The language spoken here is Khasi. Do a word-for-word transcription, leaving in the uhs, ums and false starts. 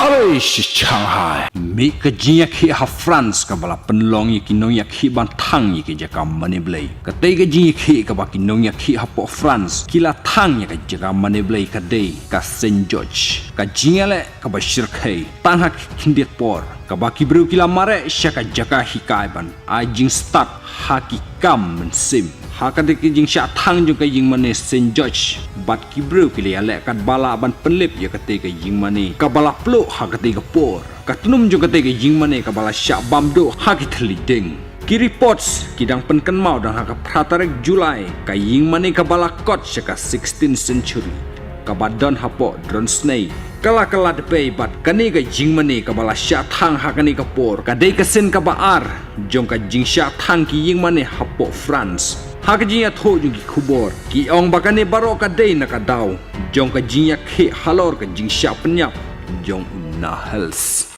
Aloi shi Shanghai. Mih ka jingïakhih ha France kaba la pynlong ïa ki nongïakhih ban thang ïa ki jaka mane blei. Katei ka jingïakhih kaba ki nongïakhih hapoh France ki la thang ïa ka jaka mane blei ka dei ka Saint George. Ka jingïaleh kaba shyrkhei tang ha ki khyndiat por kaba ki briew ki la mareh sha ka jaka hikai ban ai jingstad ha ki kam mynsiem. Ha katei ka jingshah thang jong ka ïingmane Saint George bad ki briew ki la ïaleh katba lah ban pynlip ïa katei ka ïingmane kaba la pluh ha katei ka por. Ka tnum jong katei ka ïingmane kaba la shah bam duh ha ki thylliej dieng. Ki reports ki dang pynkynmaw dang ha ka phra tarik July ka ïingmane kaba la kot sha ka sixteenth century kaba don hapoh Dronceney. Ka la ka la dpei bad kane ka ïingmane kaba la shah thang ha kane ka por ka dei ka sien kaba ar jong ka jingshah thang ki ïingmane hapoh France. Ha ka jingïathuh jong ki khubor ki ong ba kane baroh ka dei na ka daw jong ka jingïakhih halor ka jingshah pynïap jong u Nahels.